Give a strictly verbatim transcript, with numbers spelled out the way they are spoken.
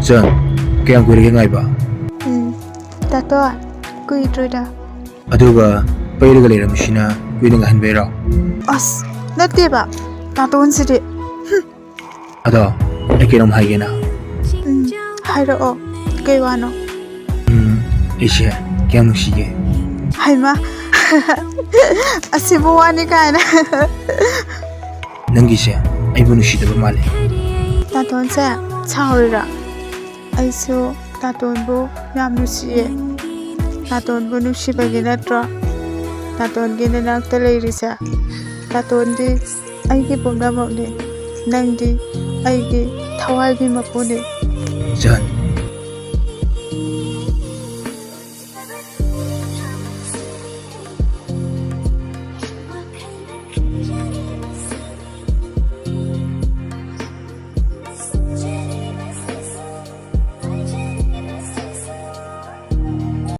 ꯆꯟ, ꯀꯌꯥꯝ ꯀꯨꯏꯔꯒꯦ ꯉꯥꯏꯕ? ꯎꯝ, ꯇꯥꯇꯣꯟ, ꯀꯨꯏꯗ꯭ꯔꯤꯗ꯫ ꯑꯗꯨꯒ ꯄꯩꯔꯒ ꯂꯩꯔꯝꯃꯤꯁꯤꯅ ꯀꯨꯏꯅ ꯉꯥꯏꯍꯟꯕꯩꯔꯣ? ꯑꯁ, ꯅꯠꯇꯦꯕ, ꯇꯥꯇꯣꯟꯁꯤꯗꯤ꯫ ꯑꯗꯣ, ꯑꯩ ꯀꯩꯅꯣꯝ ꯍꯥꯏꯒꯦꯅ꯫ ꯎꯝ, ꯍꯥꯏꯔꯛꯑꯣ, ꯀꯩ ꯋꯥꯅꯣ? ꯎꯝ, ꯑꯩꯁꯦ ꯀꯌꯥꯝ ꯅꯨꯡꯁꯤꯒꯦ? ꯍꯩꯃꯥ, ꯑꯁꯤꯕꯨ ꯋꯥꯅꯤ ꯀꯥꯏꯅ꯫ ꯅꯪꯒꯤꯁꯦ ꯑꯩꯕꯨ ꯅꯨꯡꯁꯤꯗꯕ ꯃꯥꯜꯂꯦ꯫ ꯇꯥꯇꯣꯟꯁꯦ ꯁꯥꯎꯔꯤꯔꯣ? ꯑꯩꯁꯨ ꯇꯥꯇꯣꯟꯕꯨ ꯌꯥꯝ ꯅꯨꯡꯁꯤꯌꯦ꯫ ꯇꯥꯇꯣꯟꯕꯨ ꯅꯨꯡꯁꯤꯕꯒꯤ ꯅꯠꯇ꯭ꯔꯣ ꯇꯥꯇꯣꯟꯒꯤ ꯅꯅꯥꯛꯇ ꯂꯩꯔꯤꯁꯦ? ꯇꯥꯇꯣꯟꯗꯤ ꯑꯩꯒꯤ ꯄꯨꯝꯅꯃꯛꯅꯤ꯫ ꯅꯪꯗꯤ ꯑꯩꯒꯤ ꯊꯋꯥꯏꯒꯤ ꯃꯄꯨꯅꯤ꯫ ꯆꯟ,